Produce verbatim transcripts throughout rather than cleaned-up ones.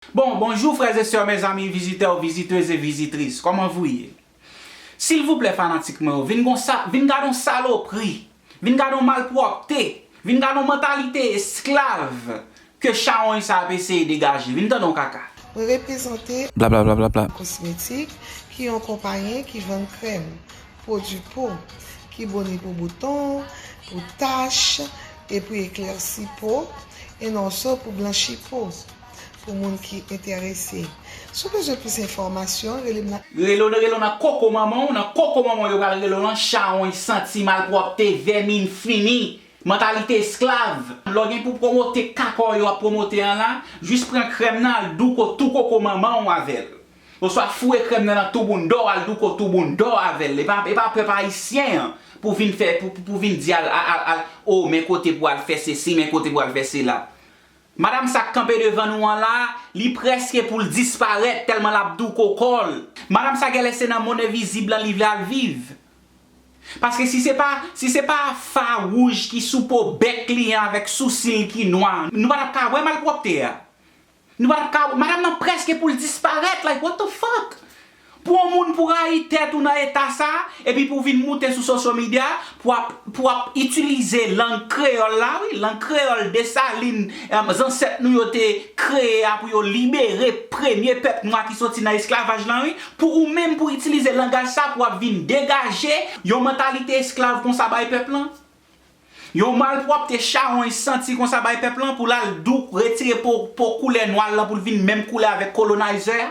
Bon, bonjou frè e sè, mezanmi, vizitè, vizitez e vizitris. Kòman vou ye? Silvouplè, fanatik mwen yo, vin gon sa, vin gade yon salopri, vin gade yon malpwòpte, vin gade yon mantalite esklav ke chawony sa ap eseye degaje. Vin tande yon kaka. Mwen reprezante Blablabla. Kosmetik, ki yon konpayi ki vann krèm, pwodui po, ki bon ni pou bouton, pou tach, e pou eklèsi po, e non so pou blanchi po, pou moun ki enterese. Si w bezwen plis enfòmasyon, rele m nan. Rele w, rele w nan koko manman w, nan koko manman w yo pral rele w lan, chawony santi, malpwòpte, vèmin fini. Mantalite esklav. Lè w gen pou pwomote kaka w yo ap pwomote an la, jis pran krèm nan, al douko tou koko manman w avè l. Oswa foure krèm nan nan tou bounda w, al douko tou bounda w avè l. E pa, e pa pèp ayisyen an pou vin fè, pou, pou, pou vin di al, al, al, al, o, men kote pou al fè sesi, men kote pou al fè sela. Madanm sa k kanpe devan nou an la, li prèske pou l disparèt tèlman l ap douko kò l. Madanm sa genlè se nan monn envizib lan li vle al viv. Paske si se pa, si se pa fawouj ki sou po bèk li an avèk sousi l ki nwa, nou pa t ap ka wè malpwòpte a. Nou pa t ap ka, madanm nan prèske pou l disparèt, like, what the fuck? Pou yon moun pou rayi tèt ou nan eta sa, epi pou vin moute sou social media, pou ap, pou ap itilize lang kreyòl la, wi, lang kreyòl Desalin, em, zansèt nou yo te kreye a pou yo libere premye pèp nwa ki soti nan esklavaj lan, wi, pou ou menm pou itilize langaj sa pou ap vin degaje yon mantalite esklav konsa bay pèp lan. Yon malpwòpte chawony santi konsa bay pèp lan pou l al dou retire po, po koulè nwa l lan pou l vin menm koulè avèk kolonayzè a.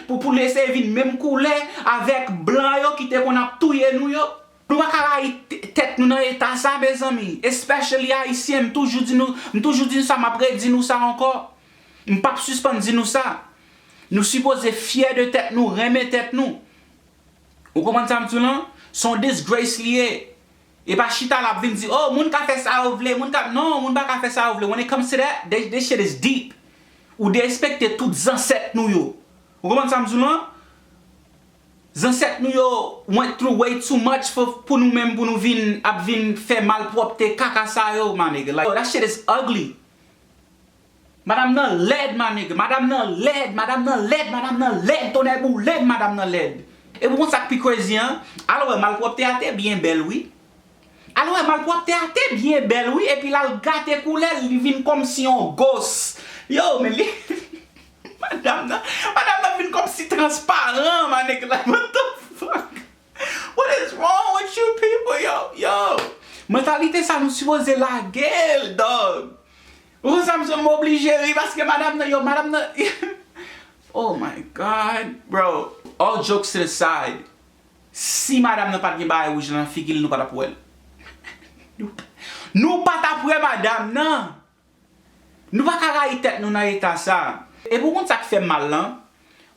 Pou, pou l eseye vin menm koulè avèk blan yo ki te konn ap touye nou yo. Nou pa ka rayi t-, tèt nou nan eta sa, mezanmi. Especially ayisyen, m toujou di nou, m toujou di nou sa, m ap redi nou sa ankò. M p ap sispann di nou sa. Nou sipoze fyè de tèt nou, renmen tèt nou. Ou konprann sa m di w lan? Se yon disgrace li ye. E pa chita l ap vin di, oh, moun ka fè sa yo vle, moun ka, non, moun pa ka fè sa yo vle. When it comes to that, this, this shit is deep. Ou derespekte tout zansèt nou yo. Ou konprann sa m di w lan? Zansèt nou yo went through way too much for, pou nou menm, pou nou vin, ap vin fè malpwòpte kaka sa yo, my nigga. Like, yo, that shit is ugly. Madanm nan lèd, my nigga. Madanm nan lèd, madanm nan lèd, madanm nan lèd. Tonnè boule m, madanm nan lèd. E pou konn sa k pi crazy an, al wè malpwòpte a te byen bèl, wi. Al wè malpwòpte a te byen bèl, wi. Epi l al gate koulè l, li vin kòmsi yon ghost. Yo, men li, madanm nan, madanm nan vin kòmsi transparan, my nigga. Like, what the fuck? What is wrong with you people, yo? Yo, mantalite sa nou sipoze lage l, dog. Ou konn sa m sou m oblije ri paske madanm nan, yo, madanm nan. Oh my God, bro. All jokes to the side. Si madanm nan pa t gen bagay wouj nan figi l, nou pa t ap wè l. Nou, nou pa t ap wè madanm nan. Nou pa ka rayi tèt nou nan eta sa. E pou konn sa k fè m mal lan,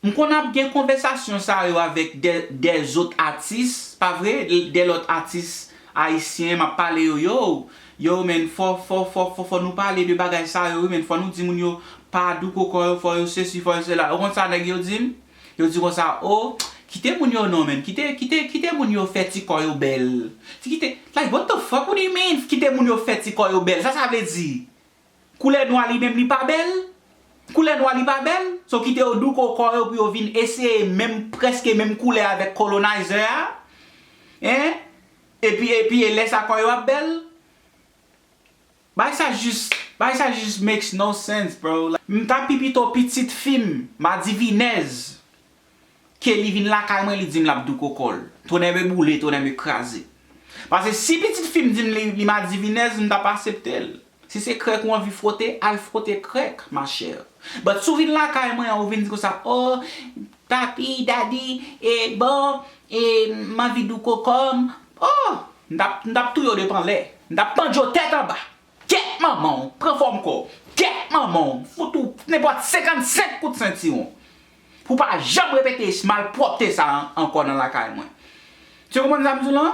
m konn ap gen konvèsasyon sa yo avèk dè, dè zòt atis, pa vre? Dè lòt atis ayisyen, m ap pale yo, yo, yo, men, fò, fò, fò, fò, fò nou pale de bagay sa yo, wi, men, fò nou di moun yo pa douko kò yo, fò yo sesi, fò yo sela. Ou konn sa nèg yo di m? Yo di konsa, oh, kite moun yo non, men, kite, kite, kite moun yo fè ti kò yo bèl. Ti kite, like, what the fuck, what do you mean, kite moun yo fè ti kò yo bèl? Sa sa vle di? Koulè nwa li menm li pa bèl? Koulè nwa li pa bèl? So kite yo douko kò yo pou yo vin eseye menm, prèske menm koulè avèk kolonayzè a? Hein? Epi, epi e lè sa kò yo ap bèl? Bagay sa jis, bagay sa jis makes no sense, bro. Like, m ta pi pito pitit fi m, madivinèz, ke li vin lakay mwen, li di m l ap douko kò l. Tonnè me boule, tonnè me kraze. Paske si pitit fi m di m li, li madivinèz, m t ap aksepte l. Si se krèk ou anvi fwote, al fwote krèk, ma chère. But si w vin lakay mwen, ou vin di konsa, oh, papi, daddy, e bon, e m anvi douko kò m, oh, m t ap, m t ap touye w de panlè. M t ap pandje w tèt anba. Kèt manman w, pran fòm kò w. Kèt manman w, fout ou nenpòt senkannsenk kout sentiwon. Pou w pa janm repete malpwòpte sa an-, ankò nan lakay mwen. Ti konprann sa m di w lan?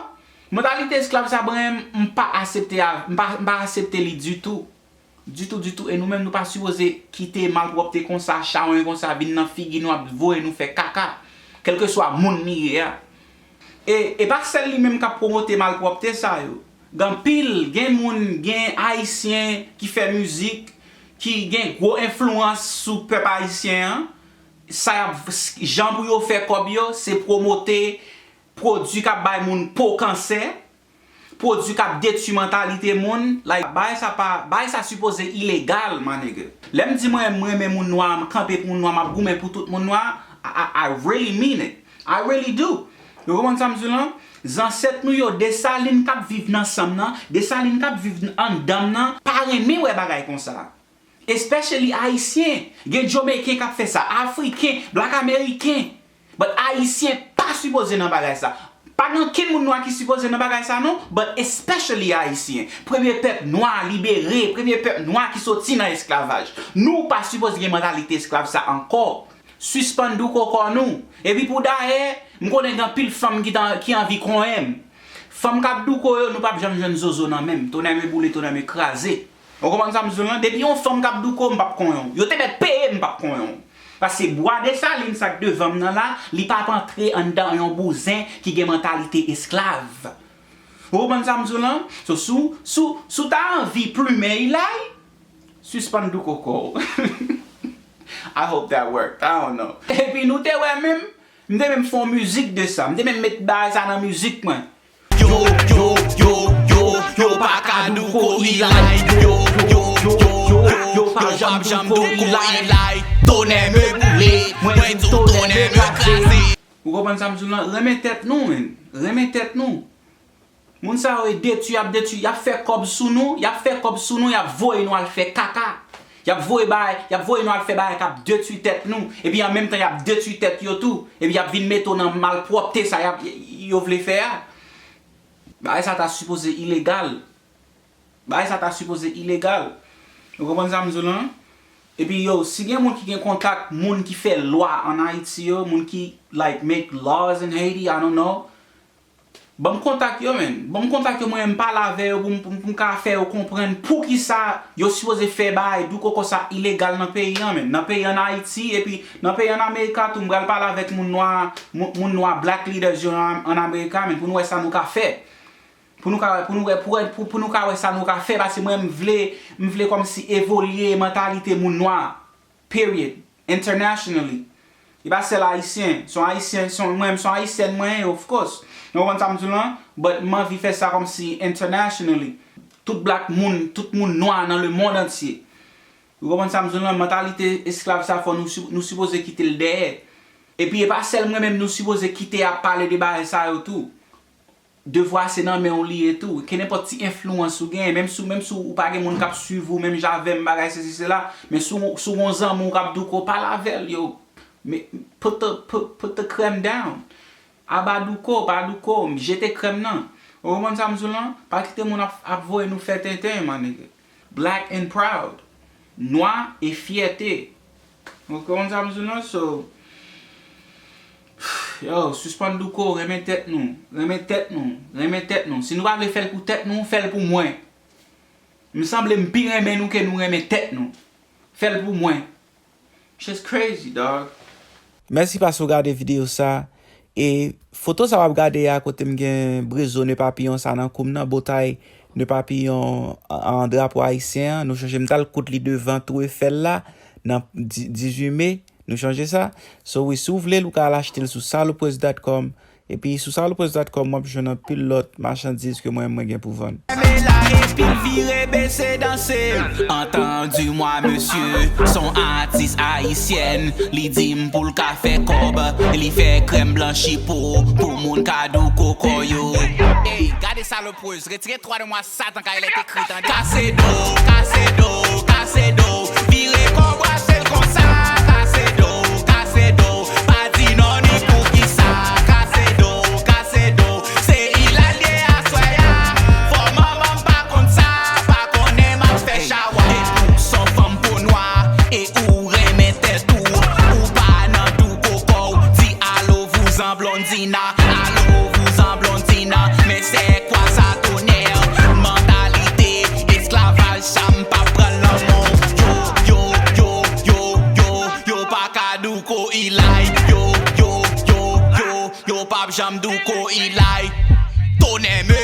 Mantalite esklav sa, mwen, m pa aksepte a, m pa, m pa aksepte li ditou. Ditou, ditou. E nou menm, nou pa sipoze kite malpwòpte konsa, chawony konsa, vin nan figi nou, ap voye nou fè kaka. Kèlkeswa moun li ye a. E, e pa sèl li menm k ap pwomote malpwòpte sa yo. Gen anpil, gen moun, gen ayisyen ki fè mizik, ki gen gwo enfliyans sou pèp ayisyen an, sa y ap, jan pou yo fè kòb yo, se pwomote pwodui k ap bay moun po kansè, pwodui k ap detwi mantalite moun, like, bagay sa pa, bagay sa sipoze ilegal, my nigga. Lè m di mwen, m renmen moun nwa, m kanpe pou moun nwa, m ap goumen pou tout moun nwa, I, I, I really mean it. I really do. Ou konprann sa m di w lan? Zansèt nou yo, Desalin k ap viv nan san m nan, Desalin k ap viv anndan m nan, pa renmen wè bagay konsa. Especially Ayisyen. Gen Jamaican k ap fè sa, Afriken, Black American. But Ayisyen pa sipoze nan bagay sa. Pa gen okenn moun nwa ki sipoze nan bagay sa non, but especially Ayisyen. Premye pèp nwa libere, premye pèp nwa ki soti nan esklavaj. Nou pa sipoze gen mantalite esklav sa ankò. Sispann douko kò nou. Epi pou dayè, m konnen gen anpil fanm ki, ta, ki anvi konyen m. Fanm k ap douko yo, nou p ap janm jwenn zozo nan men m. Tonè me boule, tonè me kraze. Ou konprann sa m di w lan? Depi yon fanm k ap douko, m p ap konyen w. Yo te mèt peye m, m p ap konyen w. Paske bwa Desalin sa k devan m nan la, li p ap antre anndan yon bouzen ki gen mantalite esklav. Ou konprann sa m di w lan? So, si w, si w, si w ta anvi plimen Ilay, sispann douko kò w. I hope that worked. I don't know. Epi nou te wè menm, m te menm fè yon mizik de sa. M te menm met bagay sa nan mizik mwen. Yo, yo, yo, yo, yo pa ka douko Ilay. Yo, yo, yo, yo, yo pa janm, janm douko Ilay. Tonè me boule, mwen di w tonè me kraze. Ou konprann sa m di w lan? Renmen tèt nou, menn. Renmen tèt nou. Moun sa yo e detwi, y ap detwi, y ap fè kòb sou nou, y ap fè kòb sou nou, y ap voye nou al fè kaka. Y ap voye bagay, y ap voye nou al fè bagay k ap detwi tèt nou. Epi an menm tan, y ap detwi tèt yo tou. Epi y ap vin mete w nan malpwòpte sa y ap, yo vle fè a. Bagay sa ta sipoze ilegal. Bagay sa ta sipoze ilegal. Ou konprann sa m di w lan? Epi yo, si gen moun ki gen kontak, moun ki fè lwa ann Ayiti yo, moun ki, like, make laws in Haiti, I don't know. Ban m kontak yo, menn. Ban m kontak yo, mwen, m pale avè yo pou m, pou m, pou m ka fè yo konprann poukisa yo sipoze fè bagay douko kò sa ilegal nan peyi an, menn. Nan peyi ann Ayiti, epi nan peyi ann Amerika tou, m pral pale avèk moun nwa, moun, moun nwa, black leaders yo ann, ann Amerika, menn, pou nou wè sa nou ka fè. Pou nou ka, pou nou wè, pou, pou, pou nou ka wè sa nou ka fè, paske mwen, m vle, m vle kòmsi evolye mantalite moun nwa. Period. Internationally. E pa sèl ayisyen. Se yon ayisyen, se yon, mwen, se yon ayisyèn mwen ye, of course. Nou konprann sa m di w lan? But m anvi fè sa kòmsi internationally. Tout black moun, tout moun nwa nan lemond antye. Ou konprann sa m di w lan? Mantalite esklav sa fò nou, si- nou sipoze kite l dèyè. Epi e pa sèl mwen menm nou sipoze kite ap pale de bagay sa yo tou. Devwa se nan men w li ye tou. Kenenpòt ti enfliyans ou genyen, menm si, menm si w pa gen moun k ap swiv ou, menm jan avè m, bagay sesi sela, men si w, si w gon zanmi w k ap douko, pale avè l, yo. Men, put the, put, put the crème down. Aba douko, pa douko, jete krèm nan. Ou konprann sa m di w lan? Pa kite moun ap, ap voye nou fè tenten, my nigga. Black and proud. Nwa e fyète. Ou konprann sa m di w lan? So, yo, sispann douko, renmen tèt nou. Renmen tèt nou. Renmen tèt nou. Si nou pa vle fè l pou tèt nou, fè l pou mwen. M sanble m pi renmen nou ke nou renmen tèt nou. Fè l pou mwen. Just crazy, dog. Mèsi paske w gade videyo sa. E foto sa w ap gade a, kote m gen brezo ne papiyon sa nan kou m nan, botay ne papiyon an, an drapo ayisyen an, nou chanje m t al koud li devan Tou Efèl la, nan di- dizuit me, nou chanje sa. So wi, si w vle l, ou ka al achte l sou saloprez dot com. Epi sou saloprez dot com, w ap jwenn anpil lòt machandiz ke mwen, mwen gen pou vann. Leve la epi l vire bese danse. Entendi mwa mesye, s on atis ayisyèn. Li di m pou l ka fè kòb, li fè krèm blanchi po, pou moun ka douko kò yo. Ey, gade saloprez, retire twa de mwa Satan kay lè te kri, tande. Kase do, kase do, kase do. Vire kò, brase l konsa. Kase do, kase do. Pa di non ni poukisa. Kase do, kase do. Se Ilay l ye aswè a. Fò manman m pa konn sa. Pa konnen m ap fè chawa. E pou s on fanm po nwa. E ou renmen tèt ou. Ou pa nan douko kò w. Di alo vouzan Blondina. Alo vouzan Blondina. Men se kwa sa tonè. Mantalite esklavaj sa m p ap pran l nan men w. Yo, yo, yo, yo, yo, yo pa ka douko Ilay. Yo, yo, yo, yo, yo p ap janm douko Ilay. Tonè me